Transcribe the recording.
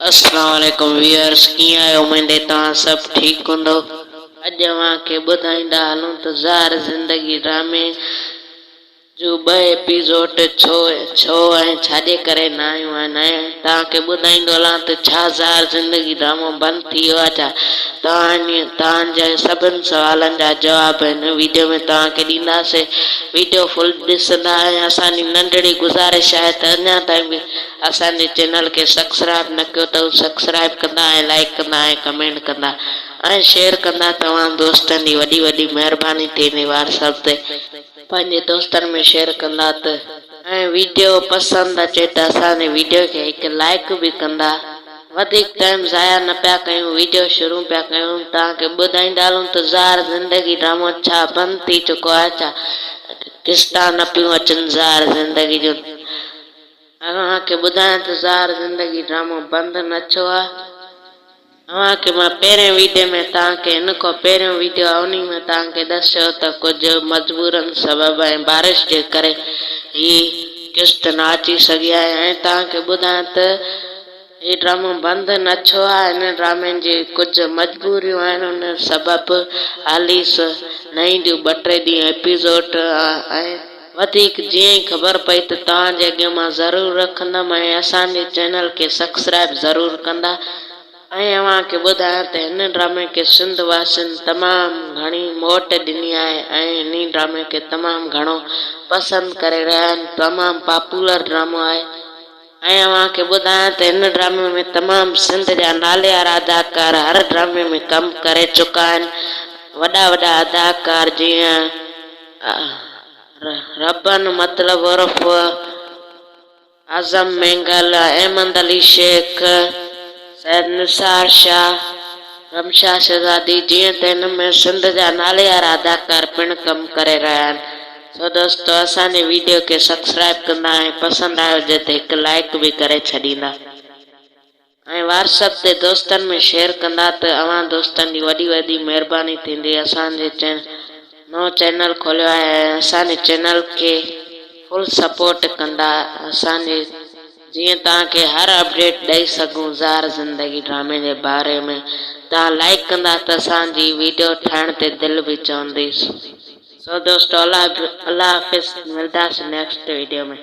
اسلام عليڪم ويورس ڪيئن آهيو اميد توهان سڀ ٺيڪ هوندو. اڄ اوهان کي ٻڌائيندا هلون ته زهر زندگي ڊرامي جون ٻه ايپيسوڊ ڇو ڇو ۽ ڇاجي ڪري نه آيون آهن ۽ توهان کي ٻڌائيندو هلان ته ڇا زهر زندگي ڊرامو بند ٿي ويو آهي ڇا توهان توهان جي سڀن سوالن جا جواب هن ويڊيو ۾ توهان کي ڏينداسين ويڊيو فل ڏسندا ۽ اسان جي ننڍڙي گذارش آهي ته اڃا تائين به اسان جي چينل کي سبسڪرائب نه ڪيو ته سبسڪرائب ڪندا ۽ لائيڪ ڪندا ۽ ڪمينٽ ڪندا ۽ شيئر ڪندا توهان دوستن جي وڏي وڏي مهرباني ٿيندي واٽس اپ تي پنهنجي دوستن ۾ شيئر ڪندا ته ۽ ويڊيو پسند اچي ته اسان جي ويڊيو کي هڪ لائيڪ به ڪندا وڌيڪ ٽائيم ضايع نه پيا ڪيون ويڊيو شروع پيا ڪيون توهان کي ٻڌائيندا هلون ته زهر زندگي ڊرامو ڇا بند ٿي چڪو آهي ڇا قسطا نه پيون اچن زهر زندگي جون. اوهان کي ٻڌايان ته زهر زندگي ڊرامو بند نه ٿيو آ اوهان کي مان پهرين ويڊيو ۾ توهان کي هن کان پهريون ويڊيو آ انهي ۾ توهان کي ڏسيو ته ڪجهه مجبورن سبب ۽ بارش جي ڪري هي قسط نه اچي سگهي آهي ۽ توهان کي ٻڌايان ته هي ڊرامو بند نه ٿيو آ هن ڊرامي جي ڪجهه مجبوريون آهن ان سبب هاليس نه اينديون ٻه ٽي ڏينهن ايپيسوڊ ۽ وڌيڪ جيئن ئي خبر پئي ته توهان جي اڳيان مان ضرور رکندم ۽ اسان جي چينل کي سبسڪرائب ضرور ڪندا ۽ اوهان کي ٻڌايان ته هن ڊرامي کي سنڌ واسين تمام گهڻي موٽ ڏني آهي ۽ هن ڊرامي کي تمام گهڻو پسند ڪري رهيا آهن تمام پاپولر ڊرامو آهي. ۽ اوهان کي ٻڌايان ته هن ڊرامي ۾ تمام سنڌ جا ناليوارا اداڪار هر ڊرامي ۾ ڪم ڪري چڪا آهن وڏا وڏا اداڪار جيئن ربن مطلب عرف اعظم مينگل، احمد علي شيخ، سيد نثار شاهه، رمشا شهزادي جيئن ته هن ۾ سنڌ جا ناليوارا اداڪار پڻ ڪم ڪري رهيا آهن. سو دوستو اسان جي ويڊيو کي سبسڪرائب ڪندا ۽ پسند آيو هجي ته هڪ لائيڪ به ڪري ڇڏيندا ۽ واٽس اپ تي دوستن ۾ شيئر ڪندا ته اوهان دوستن جي وڏي وڏي مهرباني ٿيندي اسان جي نئون چينل کوليو آهي ۽ اسان جي چينل کي فل سپورٽ ڪندا اسان جي جيئن توهان کي هر اپڊيٽ ڏئي سگهون زهر زندگي ڊرامي جي باري ۾ توهان لائيڪ ڪندا ته اسان جي ويڊيو ٺاهڻ تي دل به چوندي سو دوستو الله حافظ ملداسين نيڪسٽ ويڊيو ۾.